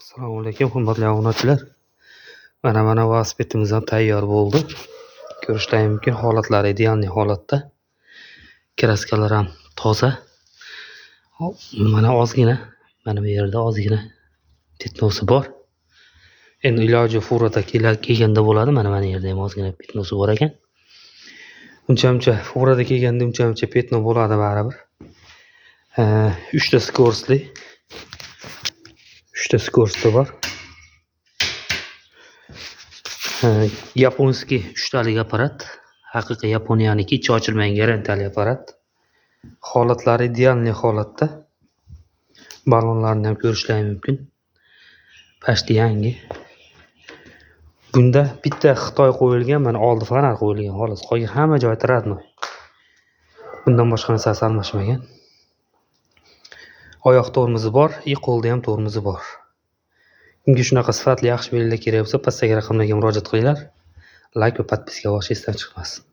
Assalomu alaykum, hurmatli obunachilar. Mana velosipedimiz ham tayyor bo'ldi. Ko'rishlaring mumkin, holatlari идеальный holatda. Краска lar ham toza. Hop, mana ozgina, mana bu yerda ozgina пятно si bor. Endi iloji фура da kelganda bo'ladi. Mana yerda ham ozgina пятно si bor ekan. Uncha-muncha фура da kelganda uncha-muncha пятно bo'ladi baribir. 3 ta скорость li. 3 ta скорость i bor. Японский 3 talik apparat. Haqiqiy Yaponiyaniki, ichi ochilmagan, garantiyali apparat. Holatlari идеальный holatda. Ballonlarni ham ko'rishlaring mumkin. Почти yangi. Bunda bitta Xitoy qo'yilgan, mana oldi fonar qo'yilgan xolos. Qolgan hamma joyi родной. Bundan boshqa narsasi almashmagan. Oyoq tormozi bor, и qo'lda ham tormozi bor. Kimga shunaqa sifatli, yaxshi belgilar kerak bo'lsa, pastdagi raqamlarga murojaat qilinglar. Layk va подписка bosish esdan chiqmasin.